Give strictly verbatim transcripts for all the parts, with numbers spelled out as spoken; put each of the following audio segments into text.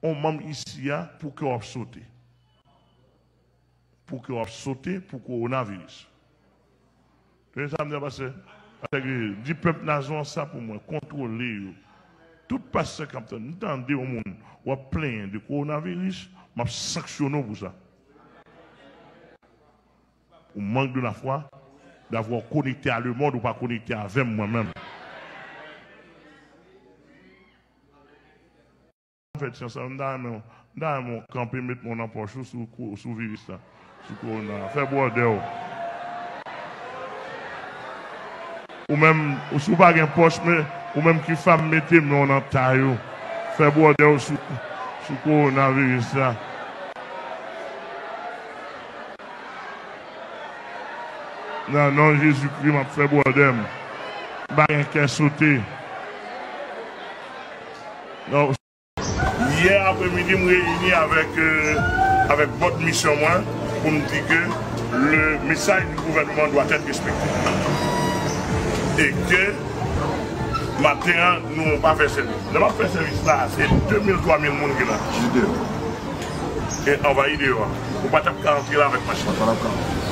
yon manm isi a pou kè w ap sote. Pou kè w ap sote pou kowonaviris. Tande sa m di a, pastè? Pastè Gilles, di pèp Nazon an sa pou mwen, kontwole yo. Tout pastè k ap tann, m tande yon moun w ap plenyen de kowonaviris, m ap sanksyone w pou sa. Ou mank de lafwa, d'avoir connecté à le monde, ou pa konekte avè m mwen menm. Fè ti ansanm, m ta renmen, m ta renmen w kanpe, met men w nan pòch ou sou, sou viris la, sou kowona. Fè bwòdè w. Ou menm, ou, si w pa gen pòch, men ou menm ki fanm, mete men w nan tay ou. Fè bwòdè w sou, sou kowonaviris la. Nan non Jezikri, m ap fè bwòdè m. M pa gen kè sote. Non. Yè apremidi, m reyini avèk, euh, avèk bòd misyon mwen pou m di ke le message du gouvernement doit être respecté. E ke maten an, nou pa fè sèvis. Lè m ap fè sèvis la, se de mil, twa mil moun ki la. E anvayi deyò a. Ou pa t ap ka antre la avèk machin.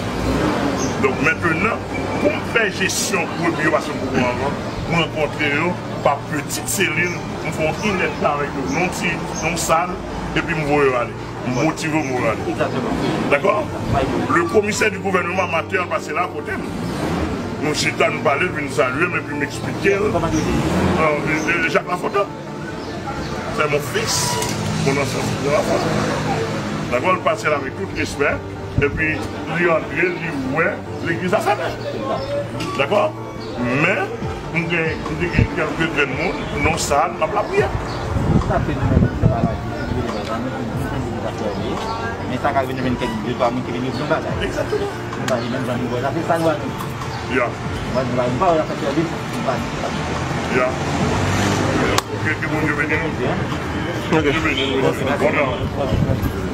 Donk, mentnan, pou m fè jesyon brebi yo, paske m poko anvan, m rankontre yo pa pitit selil, m fè yon inèdtan avèk yo. Nan yon ti, nan yon sal, epi m voye yo ale. M motive yo, m voye yo ale. Dakò? Le commissaire du gouvernement, maten an, pase la kote m. Nou chita, nou pale, l vin salye m, epi m eksplike l. Euh, euh, Jacques Lafontant. C'est mon fils, mon ancien fils de la foi. Dakò, l pase la avèk tout respè, epi li antre, li wè legliz la fèmen. Dakò? Men, m gen, m te gen kèlke grenn moun, nan sal, m ap lapriyè. Sa fè nou menm, nou pa la, nou te vin la, nou te vin, nou te vin la fèmen. Men sa ka vin, vin kèk de twa moun ki vin di nou bagay. Egzakteman. Nou pa di menm jan nou wè, sa fè sa nou a nou. Ya. Mwen, nou pa, nou pa wè la fè sèvis, nou pa di. Ya. Ke, ke Bondye beni nou. Bondye beni nou. Bondye beni nou.